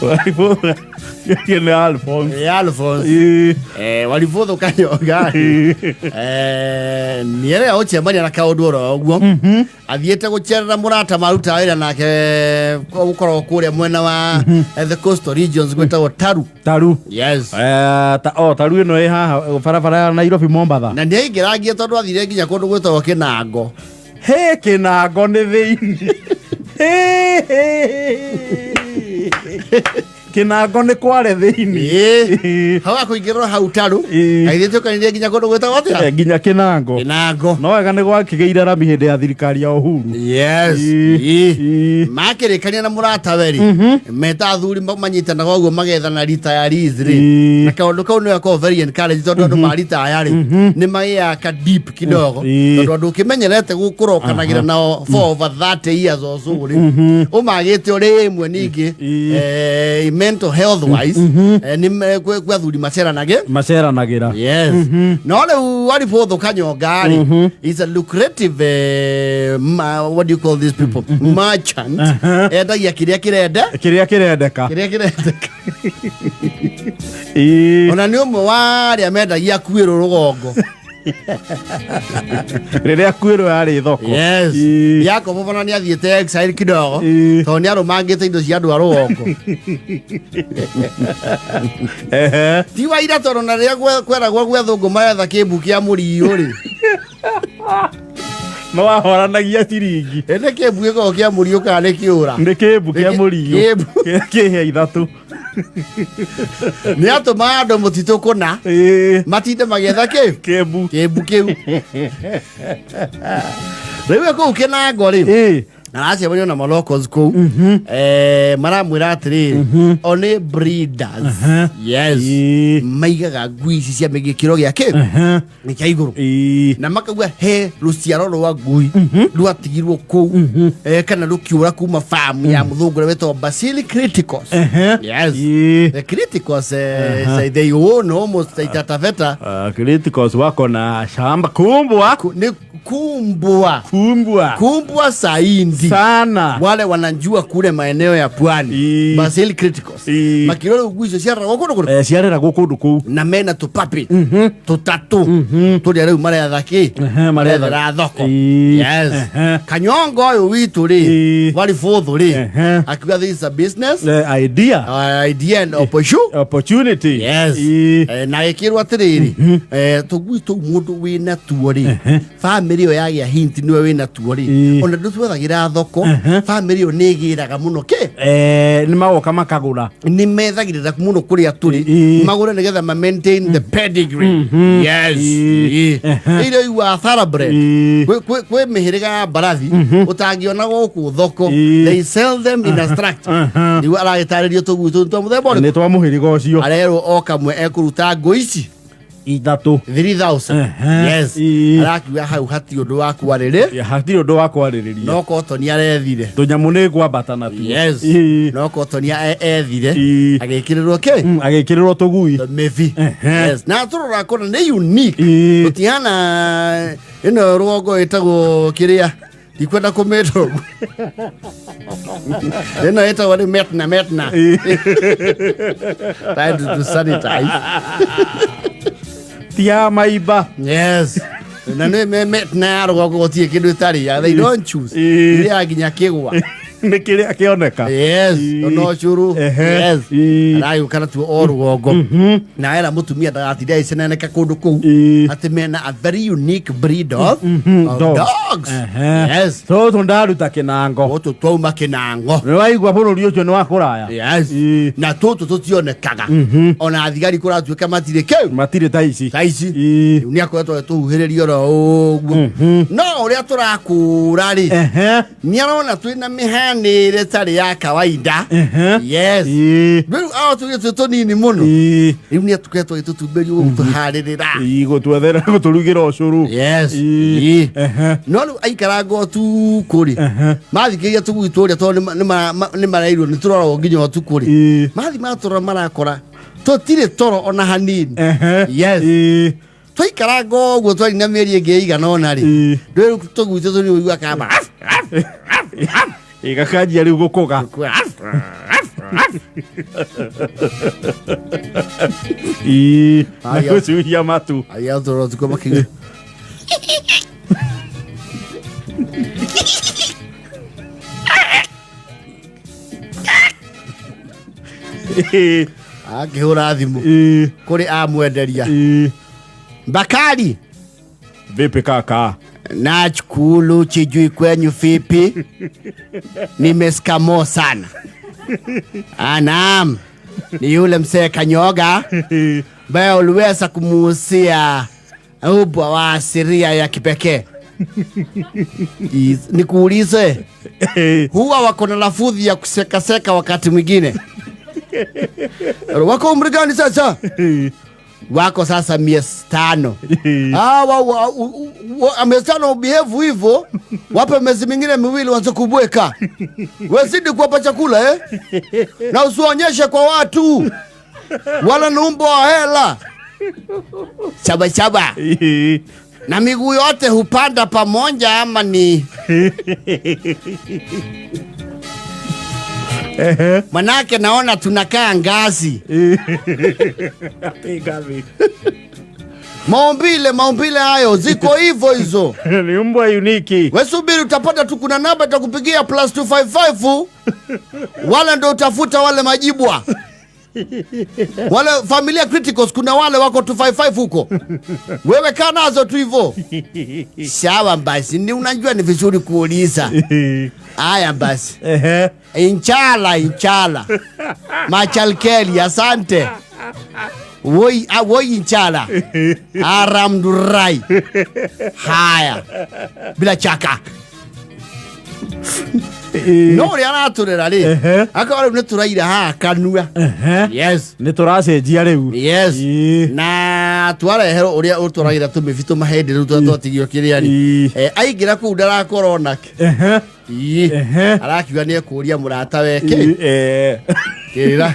Waribũ nĩ Alphonse. Eh, Alphonse. Ĩĩ. Eh, waribũthũ kanyonga Ĩĩ. Eh, nĩerega gũcemania na kaũndũ oro ũguo athiĩte gũcerera mũrata marutaga wĩra nake gũkoragwo kũrĩa mwena wa the coastal regions gwĩtagwo Taru. Taru. Yes. Eh, ta o taru ĩno ĩ haha barabara ya Nairobi Mombatha. Na nĩ aingĩrangie tondũ athire nginya kũndũ gwĩtagwo Kĩnango. Hĩ kĩnango nĩ thĩinĩ. Hĩ, hĩ, hĩ. Kĩnango nĩ kware thĩinĩ. Ĩĩ. Hau akũingĩrĩrwo hau Taru. Ĩĩ. Agĩthiĩ tũkanithia nginya kũndũ gwĩtagwo atĩa? Eh, nginya kĩnango. Kĩnango. No wega nĩ gwakĩgĩire rami hĩndĩ ya thirikari ya Uhuru. Yes. Ĩĩ. Ĩĩ. Ĩĩ. Makĩrĩkania na mũratawe rĩ meta athuri manyitanaga ũguo magethana retirees rĩ Ĩĩ. na kaũndũ kau nĩ gakoragwo very encouraged tondũ andũ ma retire rĩ nĩ magĩaga ka deep kidogo Ĩĩ. tondũ andũ ũkĩmenyerete gũkũrokanagĩra nao for over 30 years or so rĩ ũmagĩte ũrĩ ĩmwe ningĩ Ĩĩ. Mental health wise nĩ kwĩ athuri maceranage. Maceranagĩra. Yes. No rĩu waribũthũ kanyonga rĩ is a lucrative what do you call these people, merchant, endagia kĩrĩa kĩrende kĩrĩa kĩrendeka. Kĩrĩa kĩrendeka. Ĩĩ. Ona nĩ ũmwe wa arĩa mendagia kuĩrũ rũgongo. Rĩrĩa kwĩrwo yarĩ thoko. Yes. Ĩĩ. Jacob ona nĩ athiĩte exile kidogo Ĩĩ. tondũ nĩ arũmangĩte indo cia andũ a rũgongo. Ehe. Ti wa ira tondũ na rĩrĩa kweragwo gwethũngũ maretha kĩmbu kĩa mũriũ rĩ. No wahoranagia ciringi. Ĩndĩ kĩmbu gĩkoragwo kĩa mũriũ kana nĩ kĩũra? Nĩ kĩmbu kĩa mũriũ. Kĩmbu. Kĩhĩa ithatũ. Nĩ atũmaga andũ mũtitũ kũna matinde magĩetha kĩ kĩmbu. Kĩmbu kĩu rĩu e kũu kĩnango rĩ aracemania na malocals kũu maramwĩra atĩrĩrĩ o nĩ breeders, yes, maigaga ngui ici cia gĩkĩro gĩa kĩ nĩ kĩa igũrũ na makauga he rũciaro rwa ngui rwatigirwo kũu kana rũkiũra kuma farm ya mũthũngũ ũrĩa wĩtagwo Basili Criticos. Yes. The Criticos say they own almost Taita Taveta. Criticos wako na shamba kumbwa. Ni kumbwa. Kumbwa. Kumbwa saindi sana. Wale wanajua kule maeneo ya pwani, Basil Criticos makirora ngui icio ciareragwo kũndũ kũrĩkũ? Eh, ciareragwo kũndũ kũu. Na mena tũpapi tũtatũ tũrĩa rĩu maretha kĩ? Maretha. Marethera thoko. Yes. Kanyongo ũyũ witũ rĩ waribũthũ rĩ akiuga this is a business idea. Idea and opportunity. Opportunity. Yes. Na gĩkĩrwo atĩrĩrĩ tũgui tũu mũndũ wĩna tuo rĩ bamĩrĩ ĩyo yagĩa hint nĩwe wĩna tuo rĩ ona ndũtwethagĩra thoko bamĩrĩ ĩyo nĩ ĩgĩraga mũno kĩ. Eh, nĩ magoka makagũra. Nĩ methagĩrĩra mũno kũrĩa tũrĩ magũre nĩgetha ma maintain the pedigree. Yes. Ĩrĩa igua thoroughbred. Kwĩ mĩhĩrĩga ya mbarathi ũtangĩona gũkũ thoko. They sell them in a structure. Rĩu aragĩtarĩrio tũgui tũu twa mũthemba ũrĩkũ? Nĩ twa mũhĩrĩga ũcio. Arerwo o kamwe ekũruta ngũ ici ithatũ. 3000. Yes. Arakiuga hau hati ũndũ wa kwarĩrĩ. Ya, hatirĩ ũndũ wa kwarĩrĩria. No kotoni arethire. Tũnyamũ nĩ ngwambata natuo. Yes. No kotoni ethire agĩkĩrĩrwo kĩ? Agĩkĩrĩrwo tũgui. Mĩbi. Yes. Na tũrora kũna nĩ unique. Gũtihana ĩno rũgongo ĩtagwo kĩrĩa ndikwenda kũmĩta ũguo ĩno ĩtagwo nĩ metna metna time to sanitize. Ti ya maimba. Yes, na nĩ metna ya rũgongo gũtirĩ kĩndũ ĩtarĩ ya, they don't choose. Ĩrĩaga nginya kĩgwa. Nĩ kĩrĩa kĩoneka. Yes, ona ũcũrũ. Yes, aragĩũka natuo o rũgongo na era mũtumia ndagatinde agĩceneneka kũndũ kũu atĩ mena a very unique breed of dogs. Dogs. Yes. Tũtũ ndaruta kĩnango. Tũtũ twauma kĩnango. Nĩ waigua bũrũri ũcio nĩ wa kũraya. Yes. Na tũtũ tũtionekaga ona thigari kũratuĩka matirĩ kĩu. Matirĩ ta ici. Ta ici. Rĩu nĩ akoretwo agĩtũhuhĩrĩria oro ũguo no ũrĩa tũrakũra rĩ nĩ arona twĩna mĩhanĩre ĩtarĩ ya kawaida. Yes. Rĩu ao tũgĩ twĩ tũnini mũno rĩu nĩ atũkoretwo agĩtũtumberia ũguo gũtũharĩrĩra. Gũtwethera gũtũrugĩra ũcũrũ. Yes. No rĩu aikaranga ũtukũ rĩ mathikĩria tũgui tũrĩa tondũ nĩ mareirwo nĩ tũroragwo nginya ũtukũ rĩ mathi matũrora marakora tũtirĩ toro ona hanini. Yes. Twaikaranga ũguo twari na mĩeri ĩngĩ ĩigana ũna rĩ ndwĩrĩ tũgui tũtũ nĩ ũigua kamba. Gakanjia rĩu gũkũga. Ĩĩ, na Aya. gũcuhia matu. Arĩa ũtũra ũtukũ makiuga Ĩĩ, akĩhũra thimũ ĩĩ, kũrĩ amwenderia ĩĩ. Bakari Vipi kaka? Nachukulu chijui kwenyu vipi? Nimeskamo sana. Ah, naam. Ni yule msee Kanyoga ambaye uliweza kumuhusia ubwa wa asiria ya kipekee. Nikuulize, huwa wako na lafudhi ya kusekaseka wakati mwingine? Wako umri gani sasa? Wako sasa miezi 5. Ah, miezi 5 behave hivyo, wape miezi mingine miwili waanze kubweka. Wezidi kuwapa chakula eh? Na usionyeshe kwa watu wala ni umbo wa hela chaba chaba, na miguu yote hupanda pamoja ama ni manake naona tunakaa ngazi. Maumbile, maumbile hayo ziko hivyo hizo. Ni mbwa uniki. We subiri, utapata tu, kuna namba itakupigia plus 255 wale ndo utafuta wale majibwa wale familia criticals, kuna wale wako 255 huko, wewe kaa nazo tu hivyo. Sawa basi, ni unajua ni vizuri kuuliza. Haya basi, Ehe. inchala inchala machalkeli, asante woi, ah, woi inchala aramdurai. Haya, bila chaka no ũrĩa aratũrera rĩ, Ehe. akorwo rĩu nĩ tũraira haha kanua. Ehe. Yes. Nĩ tũracenjia rĩu. Yes. Ĩĩ. Na twareherwo ũrĩa ũtwaragĩra tũmĩbi tũmahĩndĩ rĩu tũrĩa twatigio kĩrĩa rĩ. Ĩĩ. Eh, aingĩra kũu ndarakorwo nake. Ehe. Ĩĩ. Ehe. Arakiuga nĩ ekũria mũrata weke Ĩĩ, eh. kĩrĩra.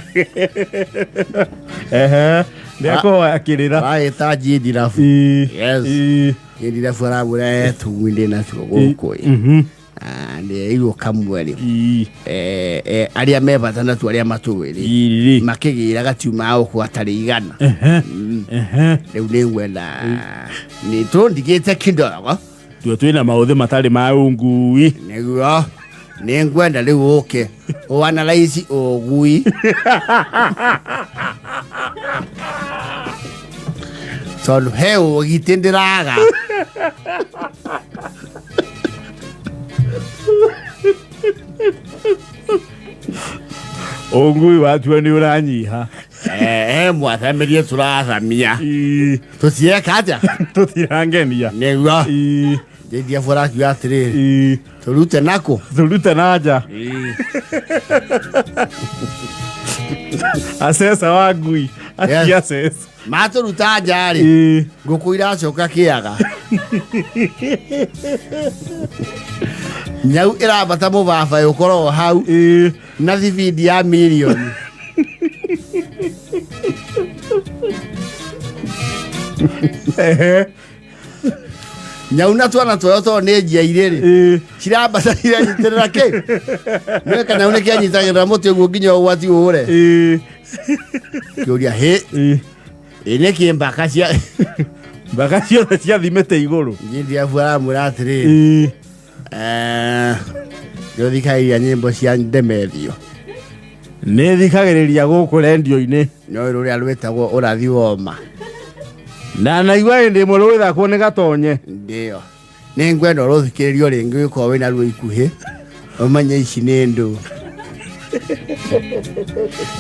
Ehe. Nĩ akorwo akĩrĩra. Aragĩta njindirabu. Ĩĩ. Yes. Ĩĩ. Njindirabu aramwĩra tugui ndĩ natuo gũkũ ĩ. Ah, nĩerirwo kamwe rĩ. Ĩĩ. Eh, eh, arĩa me bata natuo arĩa matũĩ rĩ Ĩĩ. makĩgĩra gatiuma gũkũ atarĩ igana. Ehe. Ehe. Rĩu nĩ ngwenda nĩ tũndigĩte kidogo. Tuo twĩna maũthĩ matarĩ ma ũngui. Nĩguo nĩ ngwenda rĩu ũke ũanalyze ũgui tondũ he ũgitĩ ndĩraga. Ũngui watuo nĩ ũranyiha. Eh, he mwathamĩrie tũrathamia. Ĩĩ. Tũtireka atĩa? Tũtirangenia. Nĩguo Ĩĩ. njĩndia arakiuga atĩrĩrĩ, Ĩĩ. tũrute nakũ? Tũrute na nja. Acesa wa ngui. Yes. Atia acesa. Matũruta nja rĩ, Ĩĩ. ngũkũ iracoka kĩaga, nyau ĩrambata mũbaba ũkoragwo hau Ĩĩ. na thibindi ya mirioni. Ehe. Nyau na twana twayo tondũ nĩ njiairĩ rĩ, Ĩĩ. cirambata iranyitĩrĩra kĩ nĩwe kanyau nĩ kĩanyitagĩrĩra mũtĩ ũguo nginya ũgwati ũũre. Ĩĩ. Kĩũria hĩ, Ĩĩ. ĩ nĩkĩ mbaka cia Mbaka ciothe ciathimĩte igũrũ. njindiabu aramwĩra atĩrĩrĩ, Ĩĩ. eh, nĩũthikagĩrĩria nyĩmbo cia Ndemethio? Nĩ thikagĩrĩria gũkũ rendio-inĩ. No rũrĩa rwĩtagwo ũrathi woma. Na naigua hĩndĩ ĩmwe rũgĩthakwo nĩ gatonye. Ndio nĩ ngwenda ũrũthikĩrĩrio rĩngĩ ũkorwo wĩna ruo ikuhĩ ũmenye ici nĩ ndũ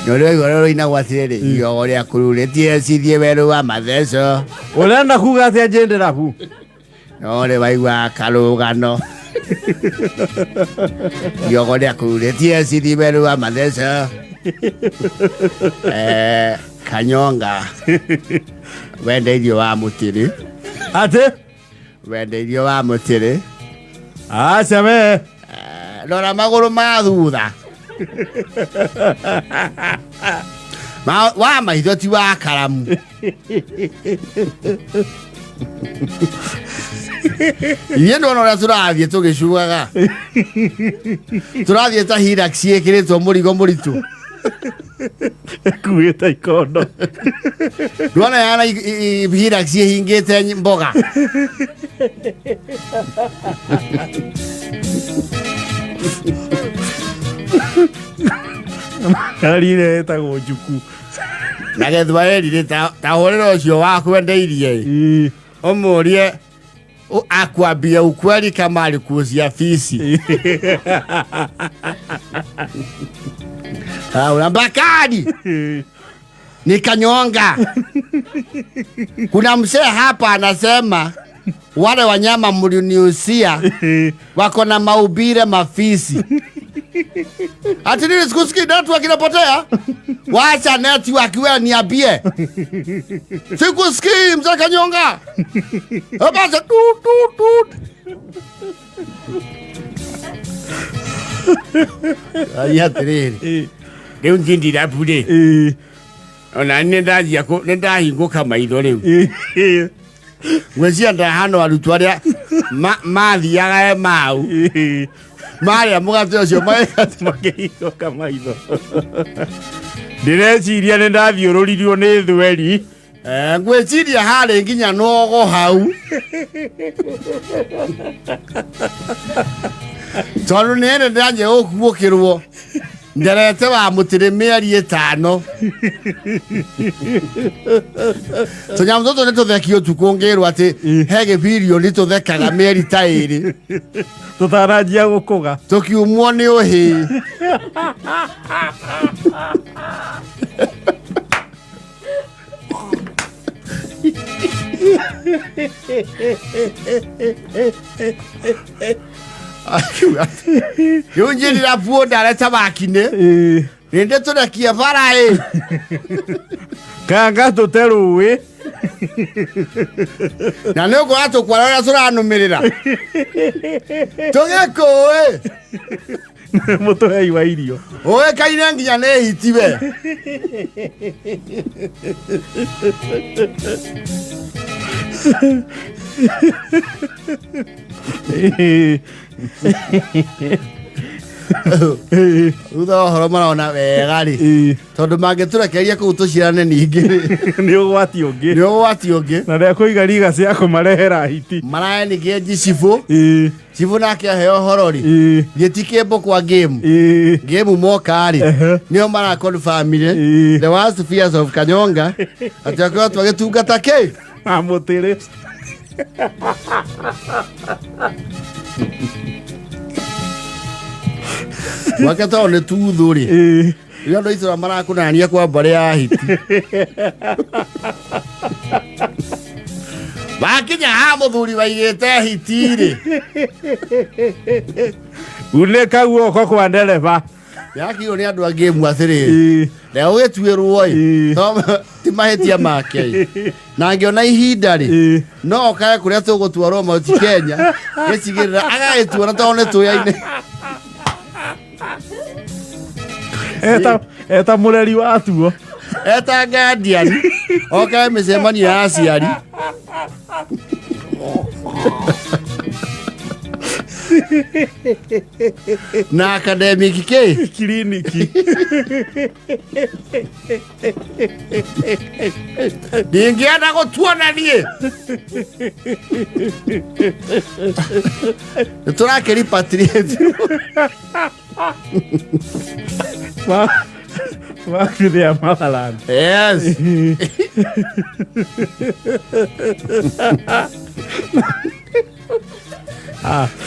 na ũrĩa waigua rũrĩa rũinagwo atĩrĩrĩ, igego rĩa kũrurĩtie cithiĩ werũ wa matheco. Ũrenda kuga atĩa njĩndĩrabu? No rĩ waigua karũgano igego rĩa kũrurĩtie cithiĩ werũ wa matheco. Eh, kanyonga wendeirio wa mũtĩrĩ. Atĩ? Wendeirio wa mũtĩrĩ. Aca we. Eh, rora magũrũ ma thutha wa maitho ti wa karamu. Ithuĩ ndona ũrĩa tũrathiĩ tũgĩcuaga, tũrathiĩ ta Hilux ĩkĩrĩtwo mũrigo mũritũ. Ĩkuĩte ikondo. Ndwona yana Hilux ĩhingĩte mboga. Ngari ĩrĩa ĩtagwo njuku. Na gĩthwaĩri rĩ, ta hũrĩra ũcio wakwendeirie ĩ, ũmũrie akwambia ukweli kama alikuuzia fisi. Ah, Bakari nikanyonga. Kuna mzee hapa anasema wale wanyama mliniusia wako na maubire mafisi. Ati nini sikusikii network inapotea? Wacha network wewe niambie. Sikusikii mzee Kanyonga. Hapa tu tu tu. Ai atiriri. Rĩu njindira mbure. Ona nĩ ndathiĩ nĩ ndahingũka maitho rĩu. Ngwĩciria ndahano arutwo arĩa mathiaga Emau. Marĩa mũgate ũcio makĩhingũka maitho. Ndĩreciria nĩ ndathiũrũririo nĩ thweri. Ngwĩciria harĩ nginya nogo hau. Tondũ nĩ ĩrĩ ndĩranjia gũkuũkĩrwo. Nderete wa mũtĩrĩ mĩeri 5. Tũnyamũ tũtũ nĩ tũthekio ũtukũ ngĩrwo atĩ he gĩbirioni tũthekaga mĩeri ta 2. Tũtaranjia gũkũga. Tũkiumwo nĩ ũhĩ. Rĩu njĩrĩra buo ndareta wakinĩ. Rĩndĩ tũrekie bara ĩ. Kanga tũte rũĩ. Na nĩ ũkora tũkwara ũrĩa tũranũmĩrĩra. Tũgĩkũĩ. Mũtũhei wa irio. Ũĩkaine nginya nĩ hiti we. Thutha wa ũhoro marona wega rĩ. Tondũ mangĩtũrekereria kũu tũciarane ningĩ rĩ. Nĩ ũgwati ũngĩ. Nĩ ũgwati ũngĩ. Na rĩa kũiga riga cia kũmarehera hiti. Maraenĩkĩenji cibũ. Cibũ nake aheo ũhoro rĩ. Gĩti kĩmbo kwa game. Game moka rĩ. Nĩo maraconfirmire. The worst fears of Kanyonga. Atĩ akoretwo agĩtungata kĩ? Amũtĩrĩ. Gwake tondũ nĩ tuthu rĩ. Rĩu andũ a itũũra marakũnania kwa mbarĩ ya hiti. Wakinya ha mũthuri waigĩte hiti rĩ. Unĩka guoko kwa ndereba. Yakirwo nĩ andũ angĩ ĩmwe atĩrĩrĩ. Na ũgĩtuĩrwo ĩ. Ti mahĩtia make ĩ. Na angĩona ihinda rĩ, no okae kũrĩa tũgũtwarwo Mount Kenya, gĩcigĩrĩra agagĩtuona tondũ nĩ tũyaine. Eta mũreri watuo. Eta guardian. Okae mĩcemanio ya aciari. Na academic kĩ? Kiriniki. Ndingĩenda gũtuona niĩ. Nĩ tũrakĩrepatriate. Back to their motherland. Yes.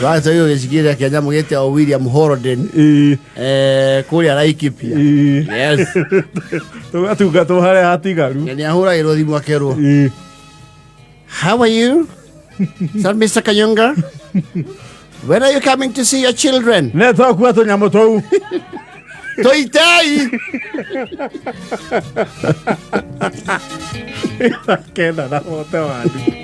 Right, so hiyo gĩcigĩrĩra kĩa nyamũ gĩtagwo William Holoden. Kũrĩa Laikipia. Yes. Tũgatungatwo harĩa hatigaru. Na nĩ ahũragĩrwo thimũ akerwo. How are you? Is that Mr. Kanyonga? When are you coming to see your children? Nĩ twakua tũnyamũ tũu. Tũitei. Kenda na wote wanyu.